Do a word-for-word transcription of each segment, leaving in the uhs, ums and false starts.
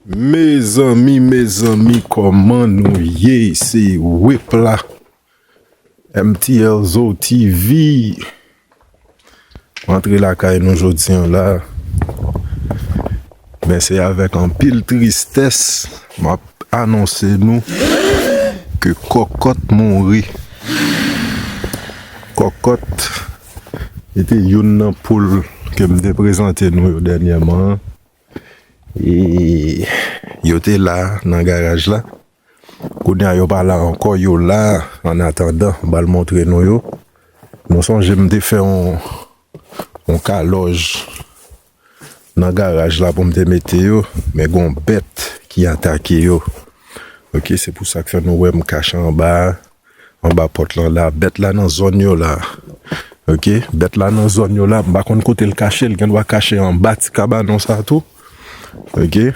Mezanmi, mezanmi, kòman nou ye? Se Whip la, M T L Zo T V. Antre lakay nou jodi an la. Men se avèk anpil tristès m ap anonse nou ke Kòkòt mouri. Kòkòt, li te youn nan poul ke m te prezante nou yo dènyèman an. E yo te la nan garaj la. Kounye a yo pa la ankò, yo la. Annatandan, m pral montre nou yo. Nou sonje m te fè yon, yon kalòj nan garaj la pou m te mete yo, men gen yon bèt ki atake yo. Oke, se pou sa k fè nou wè m kache anba a. Anba pòt lan la. Bèt la nan zòn yo la. Oke, bèt la nan zòn yo la. M pa konn kote l kache, l gen dwa kache anba ti kabanon sa tou. Oke,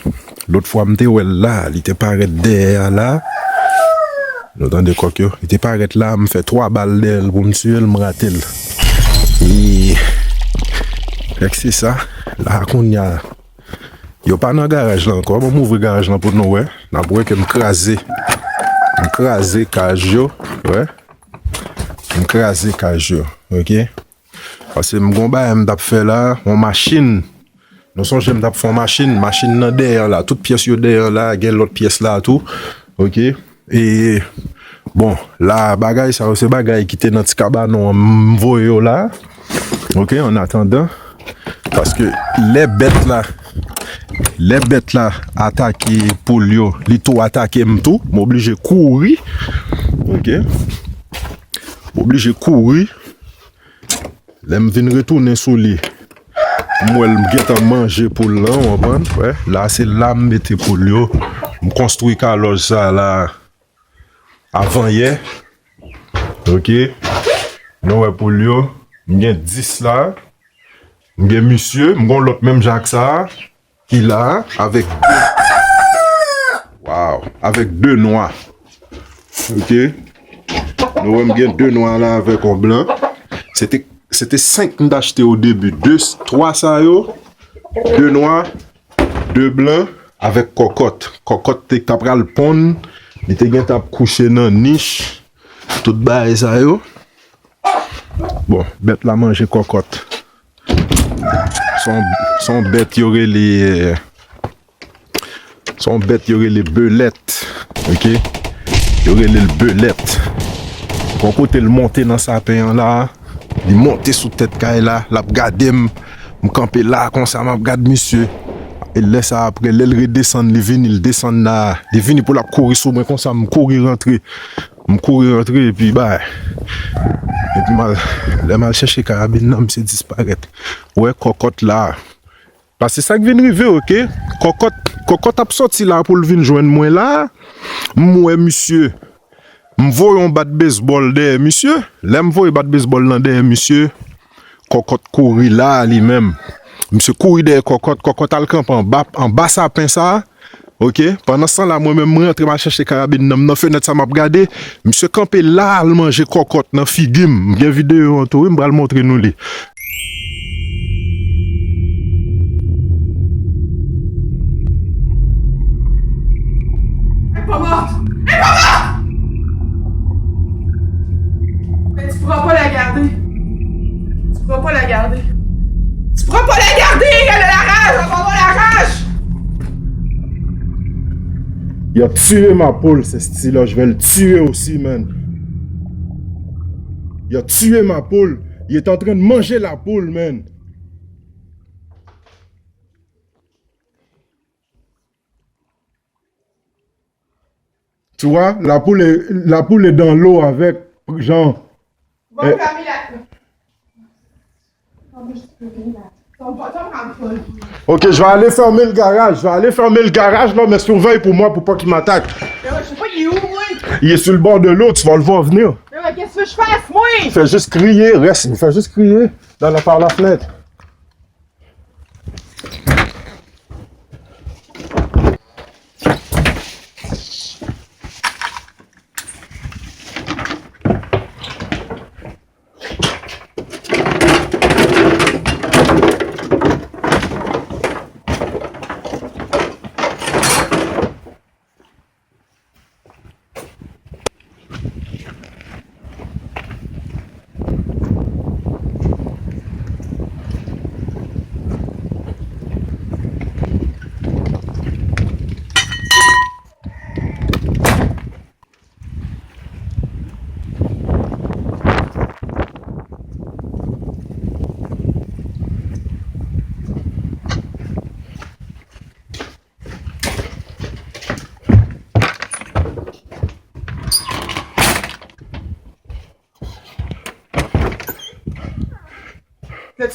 lòt fwa m te wè l la, li te parèt dèyè a la. Nou tande kòk yo? Li te parèt la, m fè twa bal dèyè l pou m tiye l, m rate l. E fèk se sa, la kounye a, yo pa nan garaj la ankò. Ban m ouvri garaj lan pou nou wè. N ap wè ke m kraze. M kraze kaj yo. Wè. M kraze kaj yo. Oke. Paske m gon bagay m t ap fè la. Yon machin. Nou sonje m t ap fè yon machin. Machin nan dèyè la. Tout pyès yo dèyè la. Gen lòt pyès la tou. Oke. E, bon, la, bagay sa yo, se bagay ki te nan ti kabanon an, m voye yo la. Oke, annatandan. Paske lè bèt la, lè bèt la atake poul yo, li tou atake m tou. M oblije kouri. Oke. M oblije kouri. Lè m vin retounen sou li, m wè l gentan manje poul lan, w konprann? Wè, la se la m mete poul yo. M konstwi kalòj sa la avan yè. Oke. Nou wè poul yo. M gen dis la. M gen misye. M gen lòt menm jan ak sa a. Ki la avèk de, waw, avèk de nwa. Oke. Nou wè m gen de nwa la avèk yon blan. Se te, se te senk m t achte o debi. De, twa sa yo, de nwa, de blan avèk kòkòt. Kòkòt te t ap pral ponn, li te gentan ap kouche nan nich. Tout bagay sa yo. Bon, bèt la manje kòkòt. Se yon, se yon bèt yo rele, se yon bèt yo rele belèt. Oke? Yo rele l belèt. Gon kote l monte nan sapen an la, li monte sou tèt kay la, l ap gade m. M kanpe la konsa, m ap gad misye. E lè sa apre, lè l redesann, li vini, l desann la. Li vini pou l ap kouri sou mwen konsa, m kouri rantre. M kouri rantre epi bay. Epi m al, lè m al chèche karabin nan, misye disparèt. Ou wè kòkòt la. Paske sa k vin rive, oke? Kòkòt, kòkòt ap sòti la pou l vin jwenn mwen la. M wè misye. M voye yon bat bezbòl dèyè misye. Lè m voye bat bezbòl lan dèyè misye, kòkòt kouri la li menm. Misye kouri dèyè kòkòt, kòkòt al kanpe anba, anba sapen sa. Oke, pandan se tan la, mwen menm, mwen rantre, m al chèche karabin nan, m nan fenèt sa, m ap gade. Misye kanpe la, al manje kòkòt nan figi m. M gen videyo an tou, wi, m pral montre nou li. E papa! E papa! Men ti pran pa la gade. Ti pran pa la gade. Ti pran pa la gade, gade la raj, papa, la raj! Il a tué ma poule, ce stylage, je vais le tuer aussi, man. Il a tué ma poule. Il est en train de manger la poule, man. Tu vois, la poule est, la poule est dans l'eau avec, genre, Bon, eh. Camila. Ok, je vais aller fermer le garage. Je vais aller fermer le garage là, mais surveille pour moi pour pas qu'il m'attaque. Mais ouais, je sais pas, il est où, moi? Il est sur le bord de l'eau, tu vas le voir venir. Mais ouais, qu'est-ce que je fais, moi? Fais juste crier, reste, fais juste crier dans la, par la fenêtre.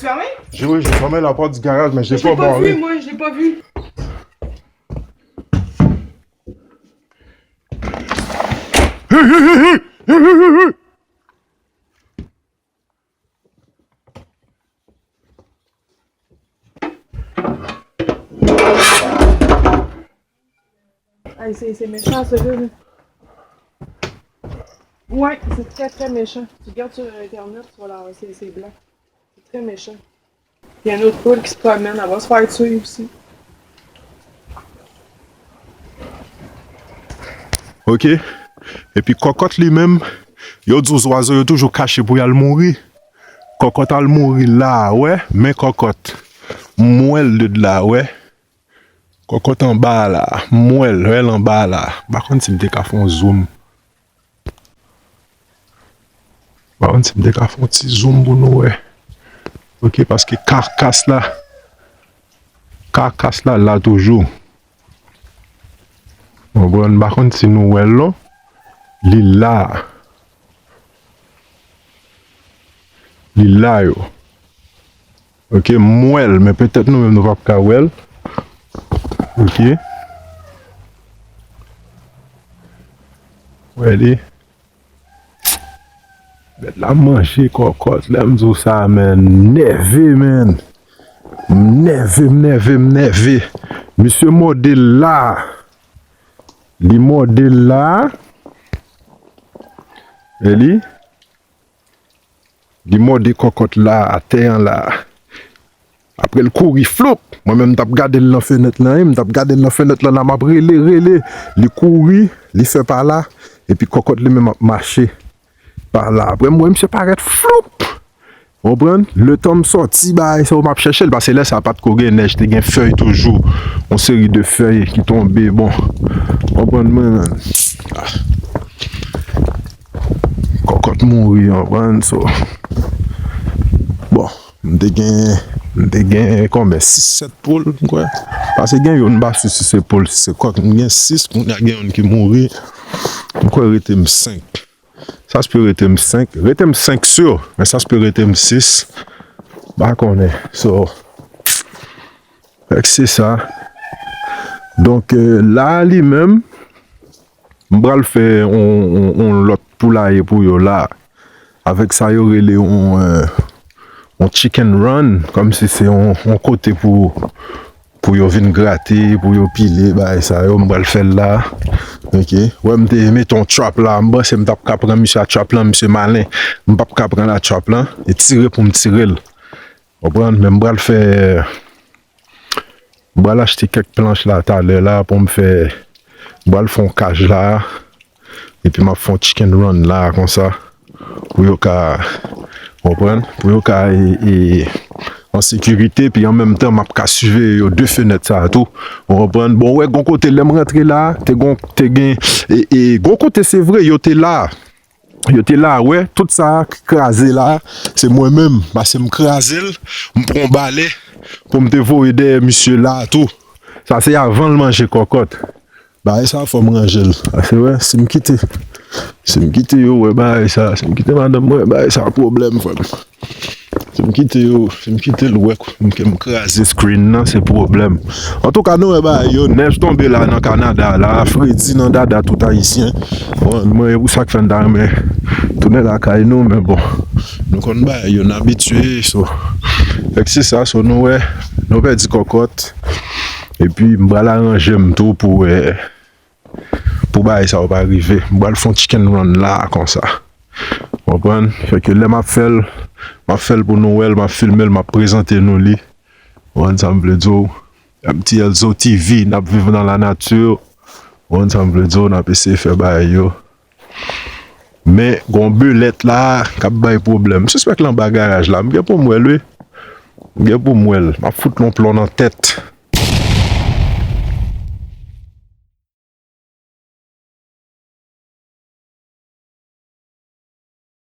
Fermé? J'ai, oui, j'ai fermé la porte du garage, mais j'ai pas barré. Je l'ai pas vu, moi, je l'ai pas vu. Ay, se, se mechan, se vre. Ouais, c'est très, très méchant. Tu regardes sur Internet, voilà, c'est, c'est blanc. C'est très méchant. Il y a une autre poule qui se promène là-bas, se fè suivre aussi. Ok. Epi kòkòt li menm, yo di w zwazo yo toujou kache pou y al mouri. Kòkòt al mouri la, wè, men kòkòt. M wè l de la, wè. Kòkòt anba a la, m wè l, wè l anba a la. M pa konn si m te ka fè yon zoom. M pa konn si m te ka fè yon ti zoom pou nou wè. Ok, paske kakas la, kakas la la toujou. Konprann, m pa konn si nou wè l non. Li la. Li la yo. Ok, m wè l, men petèt nou menm nou p ap ka wè l. Ok. Wè li. Bèt la manje kòkòt, lè m di w sa, men, m nève, men. M nève, m nève, m nève. Misye mòde l la. Li mòde l la. E li? Li mòde kòkòt la, atè an la. Apre l kouri, floup! Mwen menm, m t ap gade l nan fenèt lan, wi. M t ap gade l nan fenèt lan, la, m ap rele, rele. Li kouri, li fè pa la. Epi kòkòt li menm ap mache pa la. Apre, m wè misye parèt, floup! Konprann? Letan m sòti, bagay sa yo, m ap chèche l, paske lè sa pa t ko gen nèj, te gen fèy toujou. Yon seri de fèy ki tonbe, bon. Konprann mwen, menm. Ah. Kòkòt mouri, konprann, so. Bon, m te gen, m te gen konbyen? Sis, sèt poul, m kwè. Paske gen youn, m pa si si se poul, si se kòk. M gen sis, kounye a gen youn ki mouri. M kwè rete m senk. Sa se pe rete m senk. Rete m senk si, men sa se pe rete m sis. M pa konnen. So, fèk se sa. Donk, eh, la li menm, m pral fè on, on, on lòt poulaye pou yo la. Avèk sa yo rele on, eh, on chicken run, kòmsi se on, on kote pou, pou yo vin grate, pou yo pile, bagay sa yo, m pral fè l la. Ok. Wè, m te mete on trap la, m panse m t ap ka pran misye a trap lan, misye malen. M p ap ka pran la trap lan, e tire pou m tire l. Konprann? Men m pral fè, m pral achte kèk planch la talè la pou m fè, m pral fè on kaj la, epi m ap fè on chicken run la, konsa, pou yo ka, konprann, pou yo ka, e, e, an sekirite, epi an menm tan, m ap ka siveye yo de fenèt sa a tou, ou konprann? Bon, wè, gon kote, lè m rantre la, te gon, te gen, e, e, gon kote, se vre, yo te la, yo te la, wè, tout sa ki kraze la, se mwen menm, paske m kraze l, m pran bale, pou m te voye dèyè misye la tou. Sa se avan l manje kòkòt. Bagay sa fò m ranje l. Paske, wè, si m kite, si m kite yo wè bagay sa, si m kite madanm mwen wè bagay sa, pwoblèm, frè m. Si m kite yo, si m kite l wè ke m kraze screen nan, se pwoblèm. Antouka, nou wè bagay yo, nèj tonbe la nan Kanada, la, fredi nan dada tout Ayisyen. Bon, mwen, e pou sa k fè n ta renmen tounen lakay nou, men bon, nou konn bagay yo, n abitye, so. Fèk se sa, so nou wè, nou pèdi kòkòt. Epi, m pral aranje m tou pou, eh, pou bagay sa yo pa rive. M pral fè on chicken run la, konsa. Konprann? Fè ke lè m ap fè l, m ap fè l pou nou wè l, m ap filme l, m ap prezante nou li. Konprann sa m vle di w? M T L Zo T V, n ap viv nan lanati. Konprann sa m vle di w? N ap eseye fè bagay yo. Men, gon belèt la k ap bay pwoblèm. M sispèk l anba garaj la. M gen pou m wè l, wi. M gen pou m wè l. M ap fout l on plon nan tèt.